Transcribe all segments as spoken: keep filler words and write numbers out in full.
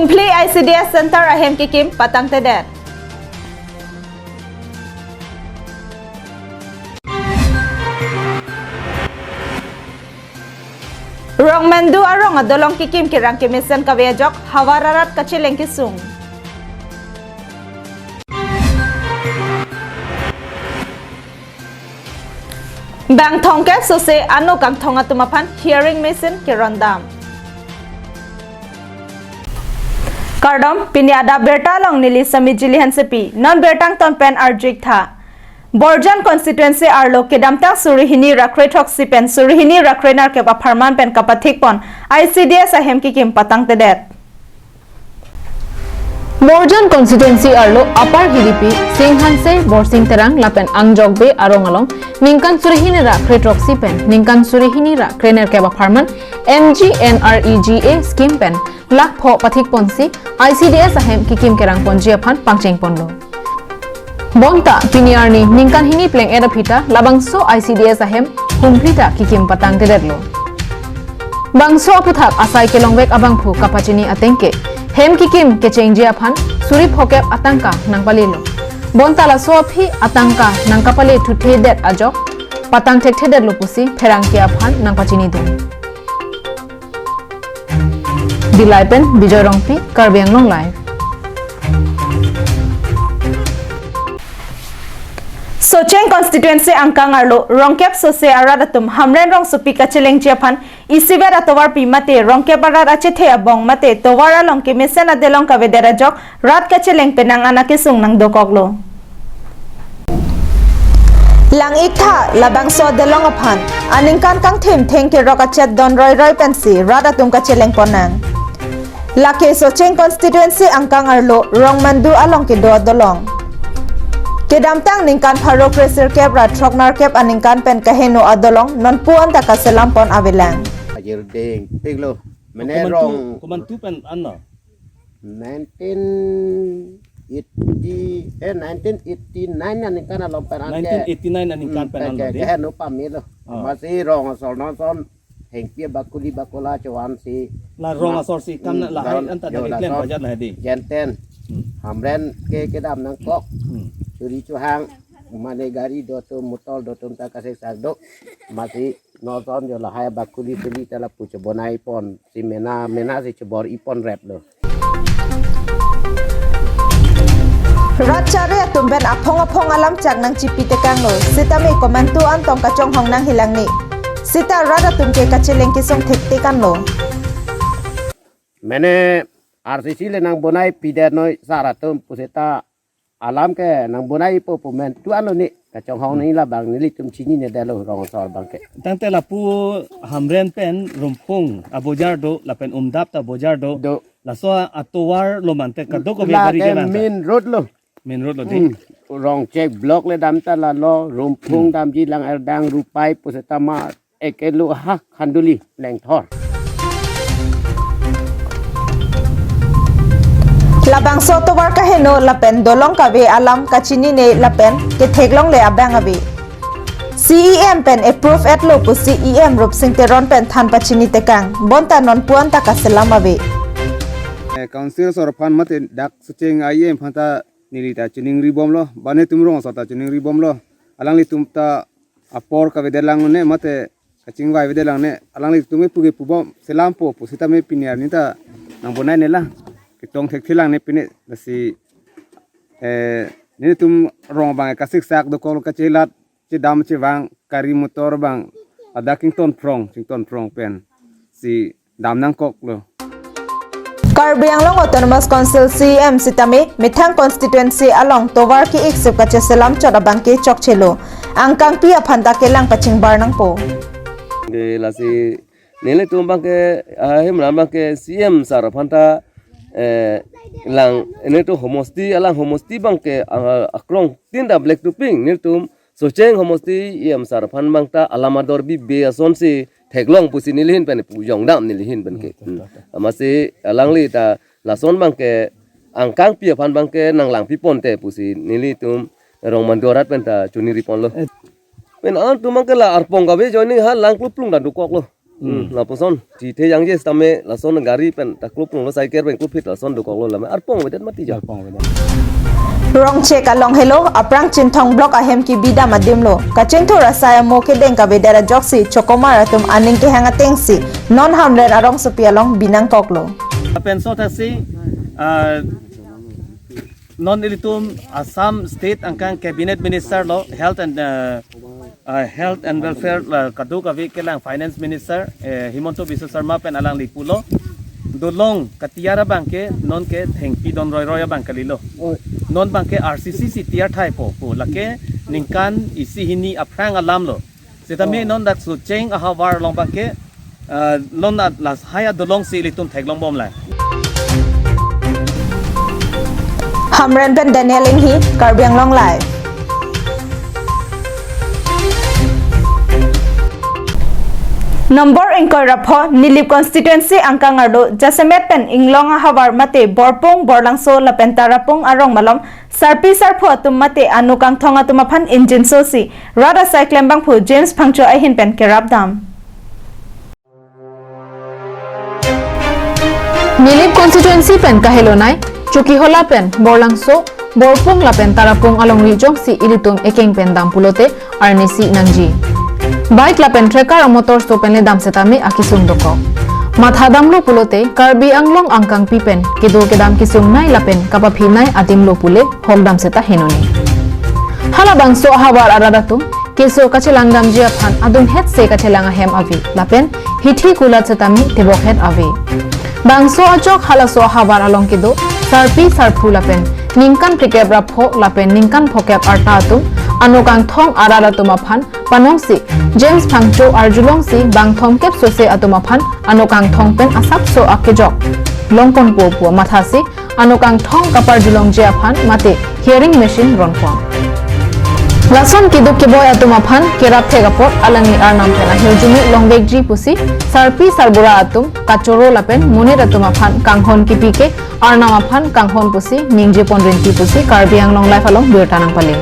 Phli I C D S Center ahem kikim patangtedet. Rongmandu arong adolong kikim kerang kemesen kave ajok havar arat kacheleng kesung. Bang thomkep sose ano kangthong atum aphan hearing machine kerondam. Kardom, pini adap birta along neli Sami Jili Hansepi, non birta angton pen arju-ik tha. Borjan constituency arlo kedamtang suri hini ra kre throksi pen suri hini ra kre nerkep apharman pen kapathikpon I C D S ahem kikim patangtedet. Borjan constituency arlo Upper Hiripi, Singhanse, Borsing Terang lapen Angjokbe arong along ningkan suri hini ra kre throksi pen ningkan suri hini ra kre nerkep apharman M G N R E G A scheme pen lakh pho pathikponsi I C D S ahem kikim kerangponji aphan pangchengponlo. Bonta pini arni ningkan hini pleng-et aphi ta labangso I C D S ahem hum phli ta kikim patangtedetlo. Bangso aputhak asai kelongvek abangphu kapachini ateng ke hem kikim kechengji aphan suri phokep atangka nangpalelo. Bonta laso aphi atangka nangkapale thuthedet ajok patang thekthedetlo pusi pherangke aphan nangpachinidun. Dillai pen Bijoy Rongpi, Karbi Anglong Live. Socheng constituency angkang arlo rongkep sose arat atum Hamren rongsopi kachelengji aphan isivet atovarpi mate rongkep arat achethe abong mate tovar along kemesen adelong kavedet ajok rat kacheleng penang an akesung nangdokoklo. Lang-ik tha labangso adelong aphan, aningkan kangthim thengkerok achet don roiroi pensi rat atum kachelengpon nang. Lake Socheng constituency angkang arlo Rongmandu along kedo adolong. Kedamtang ningkan pharo kresirkep ra throknerkep aningkan pen kaheno adolong nonpu anta kaselampon avelang. Ajir ding piklo. Mene komantu, rong komantu pen anno? Nineteen eighty, eh, nineteen eighty-nine aningkan along pen anke. Nineteen eighty-nine aningkan pen anlo, ke, dei? Keheno pamelo. Ah. Masi rong asor non son hengpia bakuli bakula chovan si. La rong asor si kam na lahai anta dak iklen bajar lahai, dei. Jenten. Hmm. Hamren ke kedam nangkok. Hmm. Churi chuhang. Mane gari do atum, motor do atum ta kasek sak do. Masi non son jo lahai bakuli tuli ta lapu chebonai pon. Si mena, mena si chebor-i pon replo. Rat chari atum pen aphong aphong alam chak nangchipi tekanglo. Sitame komantu antong kachonghong nanghilang ni. Sita rat atum ke kacheleng kesung thekthekanlo. Mene R C C le nangbonai pidet noi sar atum pusita alam ke nangbonai ipo pu men tu anlo ni kachonghong ni labang nelitum chininedetlo rong asor abangke. Tangte lapu Hamren pen Rumpung abojar do lapen Umdap ta abojar do. Do. Laso atovar lo mante kadokave la gari ke kelang ta. Main road lo. Main road lo, dei. Hmm. Rongchek block le dam ta lalo, Rumpung damji lang erdang Rupai pusitama ekelo ha Khanduli Lengthor. Labangso atovar kaheno lapen dolong kave alam kachinine lapen ketheklongle abang ave. C E M pen approve etlo pu C E M Rupsing Teron pen than pachini tekang. Bonta nonpu anta kaselam ave. Eh, council asor aphan mate dak Socheng I E M aphan ta neli ta chiningribomlo. Bane tum rong asor ta chiningribomlo. Alanglitum ta apor kavedet lang ne mate kachingvai vedet lang ne. Alanglitum me puke pubom selampo pusitame pini arni ta nangbonai ne la. Ketong thekthelang ne pine lasi, eh, nelitum rong abang kasiksak dokok kachelat chedam chevang gari motor abang adak kingtonphrong, kingtonphrong pensi dam nangkoklo. Karbi Anglong Autonomous Council C E M sitame methang constituency along tovar ki-ik sip kacheselam chot abangke chokchelo. Angkangpi aphan ta kelang pachingbar nangpo. Ke lasi nelitum abangke, ah, hemram abangke C E M sir aphan ta, eh, lang, nelitum homosti, alang homosti abangke, ah, akrong tin ta black to pink, nelitum Socheng homosti E M sir aphan abang ta alam ador bibe asonsi theklong pusi nelihin pen pu jongdam nelihin pen ke. Hmm, ta, ta, ta. Hmm. Amatsi alangli ta lason abangke angkangpi aphan abangke nanglangpiponte pusi nelitum rong mandu arat pen ta choningriponlo. Eh. Pen antum abangke la arpong kave ajoine ha lang kluplung ta dokoklo. Hmm, lapuson, tithe jangje sitame, lason gari pen, ta klop lo cycle pen klop phit, lason dokoklo lame, arpong avedet mati ja. Arpong avedet. Rongchek along helo, aphrang Chinthong block ahem kebidam adim lo. Kachingthur asai amo kedeng kavedet ajoksi, chokomar atum aning kehang atengsi, non Hamren arongsopi along binangkoklo. Penso thaksi, ah, non ilitum Assam State angkang Cabinet Minister lo, Health and, ah, ah, Health and Welfare la kadokave kelang Finance Minister, eh, Himanta Biswa Sarma pen alangli pulo. Dolong katiar abangke nonke thengpi don roiroi abang kalilo. Oi. Non abangke R C C si tiar thaipo pu lake ningkan isi hini aphrang alam lo. Sitame non dak Socheng ahavar along abangke, ah, non at las haya dolongsi ilitum theklongbom lang. Hamren pen Daniel Inghi, Karbi Anglong Live. Nombor ingkoi ra pho, Nilip constituency angkang arlo, jasemet pen Inglong ahavar mate Borpung, Borlangso lapen Tarapung arong malom, sarpi sarpo atum mate ano kangthong atum aphan ingjinso si, rat asai klembangphu James Phangcho ahin pen kerapdam. Nilip constituency pen kahelonei, Chokihola pen, Borlangso, Borpung lapen Tarapung alongri jongsi ilitum ekeng pen dam pulote, arnisi nangji. Bike lapen trekar amotor so pen le dam setame akisung dokok. Matha damlo pulote, Karbi Anglong angkangpi pen, kedo kedam kisungnei lapen kapaphinei adim lo pule, hok dam seta henoni. Halabangso ahavar arat atum, keso kachelang damji aphan adung het se kachelang ahem ave, lapen hithi kulat setame tebok het ave. Bangso achok halaso ahavar along kedo, sarpi sarpo lapen, ningkan phlikep ra pho lapen ningkan phokep arta atum, ano kangthong arat atum aphan, panongsi, James Phangcho arjulongsi, bang thomkep sose atum aphan, ano kangthong pen asapso akejok longponpo pu mathasi, ano kangthong kaparjulongji aphan mate hearing machine ronpon. Lason keduk keboi atum aphan kerap thek apot alangli arnam pen ahirjume longvekji pusi sarpi sarbura atum kachoro lapen monit atum aphan kanghon kipi ke arnam aphan kanghon pusi ningjepon rinti pusi Karbi Anglong Live along birta nangpale.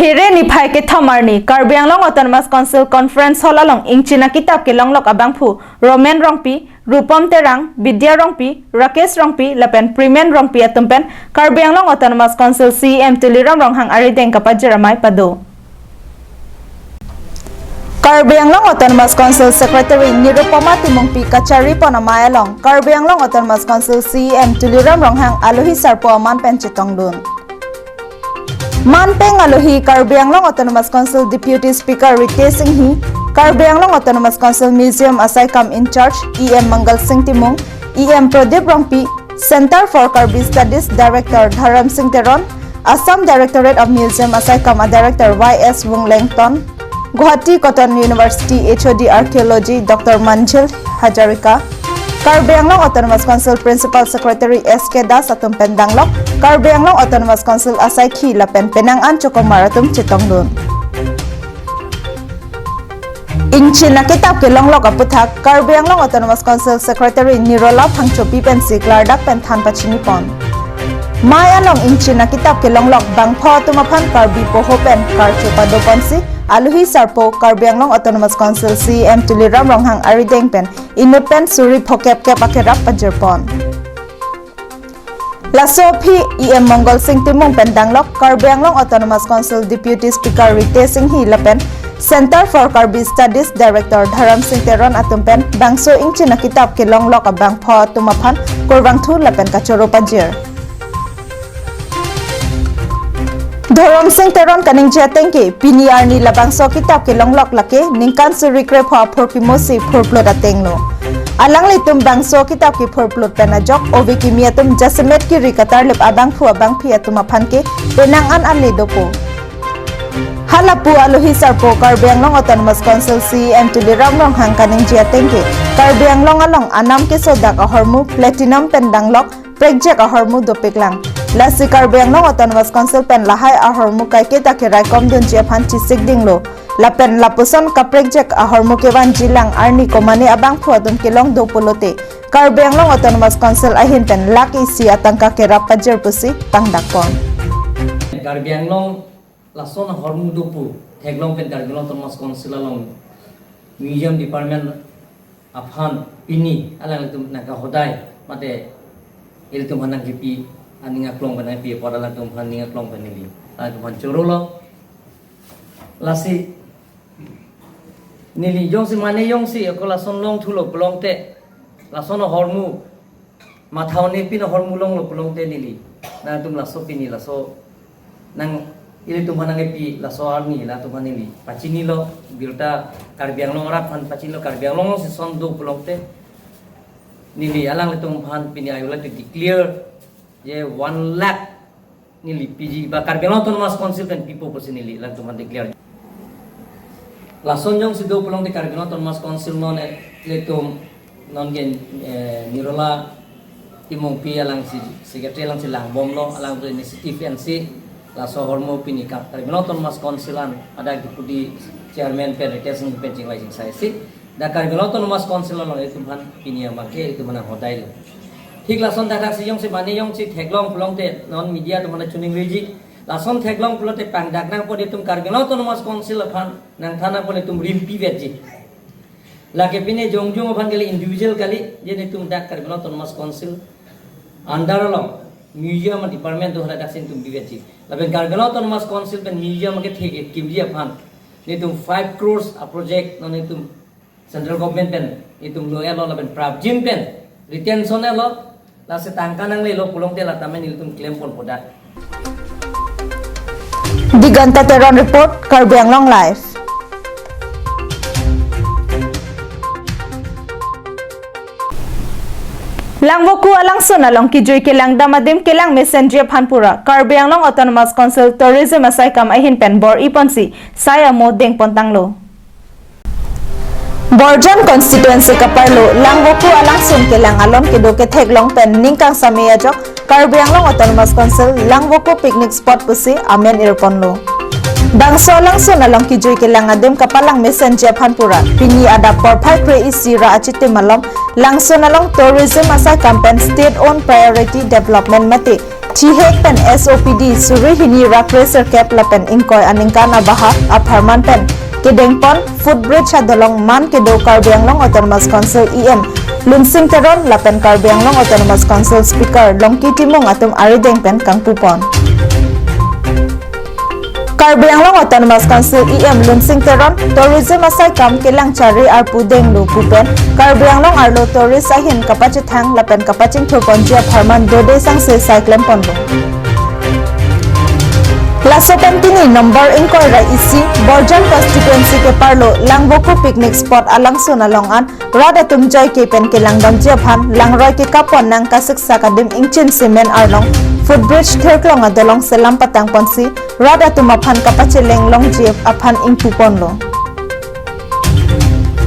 There niphai kethom arni Karbi Anglong Autonomous Council Conference Hall along ingchina kitap kelonglok abangphu Roman Rongpi, Rupom Terang, Bidya Rongpi, Rakesh Rongpi lapen Premen Rongpi atum pen Karbi Anglong Autonomous Council C E M Tuliram Ronghang arideng kapajir amei pado. Karbi Anglong Autonomous Council Secretary Nirupoma Timungpi kacharipon amei along Karbi Anglong Autonomous Council C E M Tuliram Ronghang alohi sarpo aman pen chetongdun. Manpeng alohi Karbi Anglong Autonomous Council Deputy Speaker Ritesh Enghi, Karbi Anglong Autonomous Council Museum asaikam in-charge E M Mangal Sing Timung, E M Pradip Rongpi, Center for Karbi Studies Director Dharam Sing Teron, Assam Directorate of Museum asaikam a-Director Y S Wunglengton, Guwahati Cotton University H O D Archaeology Doctor Manjil Hazarika, Karbi Anglong Autonomous Council Principal Secretary S K Das atum pen danglok Karbi Anglong Autonomous Council asaikhi lapen penang an chokomar atum chetongdun. Ingchina kitap kelonglok aputhak Karbi Anglong Autonomous Council Secretary Nirola Phangchopi pensi klardak pen than pachinipon. Mei along ingchina kitap kelonglok bangpho atum aphan Karbi poho pen karcho padoponsi alohi sarpo Karbi Anglong Autonomous Council C E M Tuliram Ronghang arideng pen inut pen suri phokep kep akerap pajirpon. Laso aphi E M Mangal Sing Timung pen danglok Karbi Anglong Autonomous Council Deputy Speaker Ritesh Enghi lapen Center for Karbi Studies Director Dharam Sing Teron atum pen bangso ingchina kitap kelonglok abangpho atum aphan kurvangthu lapen kachoro pajir. Dharam Sing Teron kaningje atengke, pini arni labangso kitap kelonglok lake ningkan suri krepho aphurkimo si phurplot atenglo. Alanglitum bangso kitap kephurplot pen ajok ove kimi atum jasemet kiri katarlip abangphu abangphi atum aphan ke penang an ale dopo. Halapu alohi sarpo Karbi Anglong Autonomous Council C E M Tuliram Ronghang kaningje atengke, Karbi Anglong along anam kesodak ahormu platinum pen danglok prekjak ahormu dopiklang. Lasi Karbi Anglong Autonomous Council pen lahai ahormu kaiketa keraikom dunji aphan chisik dinglo. Lapen lapuson kaprekjak ahormu kevanjilang arni komane abangphu atum kelong do pulote Karbi Anglong Autonomous Council ahin pen lakh isi atangka kerap pajir pusi pangdakpon. Karbi Anglong lason ahormu do pu theklong pen Karbi Anglong Autonomous Council along Museum Department aphan pini alanglitum nangkahodai mate ilitum aphan nangkipi aning aklong pen nangpi apot alanglitum aphan ning aklong pen neli alanglitum aphan chorolo. Lasi neli jongsi mane jongsi ako lason longthulo pulote, lason ahormu, matha-un-e pin ahormu longlo pulote neli nangtum laso pini laso nang ilitum aphan nangkipi laso arni latum aphan neli pachinilo, birta Karbi Anglong arat aphan pachinilo, Karbi Anglong si son do pulote neli alanglitum aphan pini I would like to declare je one lakh neli piji ba Karbi Anglong Autonomous Council pen pipo pusi neli alanglitum aphan declare. Lason jongsi do pulote Karbi Anglong Autonomous Council non, eh, ilitum non ke, eh, Nirola Timungpi alangsi secretary alangsi langbomlo, alangli initiative ensi laso ahormu pini ka Karbi Anglong Autonomous Council an adak deputy chairman pen Ritesh Enghi pen chingvai chingsai si dak Karbi Anglong Autonomous Council along ilitum aphan pini abangke ilitum aphan hodailo. Thik lason dak dak si jongsi mane jongsi theklong pulote non media atum aphan chuning riji. Lason theklong pulote pangdak nangpo, ilitum Karbi Anglong Autonomous Council aphan nangthan nangpo, ilitum rimpi vetji. Lake pine jongjong aphan kali, individual kali, je ilitum dak Karbi Anglong Autonomous Council under along museum department do hala dak si ilitum bi vetji. Lapen Karbi Anglong Autonomous Council pen museum kethe kekimji aphan ilitum five crores a project non ilitum central government pen ilitum lo-etlo lapen prapjin pen retention etlo, lasi tangka nanglelo pulote la tame nelitum klempon podak. Diganta Teron report, Karbi Anglong Live. Langvoku alangsun along kijui kelang dam adim kelang mesenji aphan pura Karbi Anglong Autonomous Council Tourism asaikam ahin pen bor-iponsi sai amo dengpon tanglo. Borjan constituency kaparlo Langvoku alangsun kelang alon kedo ketheklong pen ning kangsam-e ajok Karbi Anglong Autonomous Council Langvoku picnic spot pusi amen irponlo. Bangso alangsun along kijui kelang adim kapalang mesenji aphan pura pini adap porphai kre-isi ra achitim malom langsun along tourism asaikam pen state owned priority development mate thihek pen S O P D suri hini ra kre sirkep lapen ingkoi aningkan abaha apharman pen kedengpon footbridge adolong man kedo Karbi Anglong Autonomous Council E M Lunsing Teron lapen Karbi Anglong Autonomous Council Speaker Longki Timung atum arideng pen kangpupon. Karbi Anglong Autonomous Council E M Lunsing Teron tourism asaikam kelang chari arpu denglo pu pen Karbi Anglong arlo tourist ahin kapachethang lapen kapachingthurponji apharman dode sangse sai klemponlo. Laso pen pini number ingkoi ra isi Borjan constituency keparlo Langvoku picnic spot alangsun along an rat atum joike pen kelang damji aphan langroi kekapon nang kasiksak adim ingchin cement arlong footbridge thirklong adolong selam patangponsi rat atum aphan kapacheleng longji aphan ingpuponlo.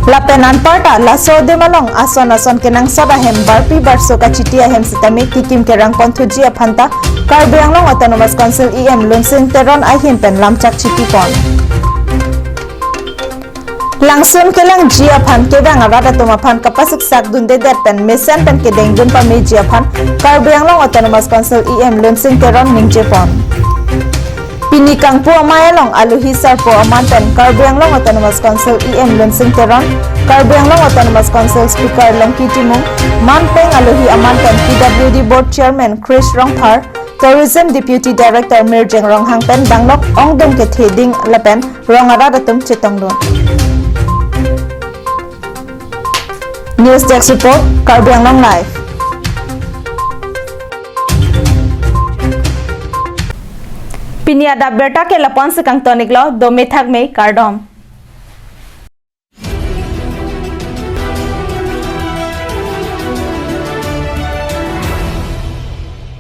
Lapen anparta laso adim along ason ason kenangsot ahem barpi barso kachiti ahem sitame kikim kerangpon thuji aphanta Karbi Anglong Autonomous Council E M Lunsing Teron ahin pen lamchak chitipon. Langsun kelangji aphan kevang arat atum aphan kapasiksak dundedet pen mesen pen kedengdun pameji aphan Karbi Anglong Autonomous Council E M Lunsing Teron ningjepon. Pini kangpu amei along alohi sarpo aman pen Karbi Anglong Autonomous Council E M Lunsing Teron, Karbi Anglong Autonomous Council Speaker Longki Timung, manpeng alohi aman pen P W D Board Chairman Krish Rongphar, Tourism Deputy Director Mirjeng Ronghang pen banglok ongdung kethe ding lapen rong arat atum chetongdun. News Desk Report, Karbi Anglong Live. Pini adap birta ke lapu-an si kangtoniklo, dome thakme, kardom.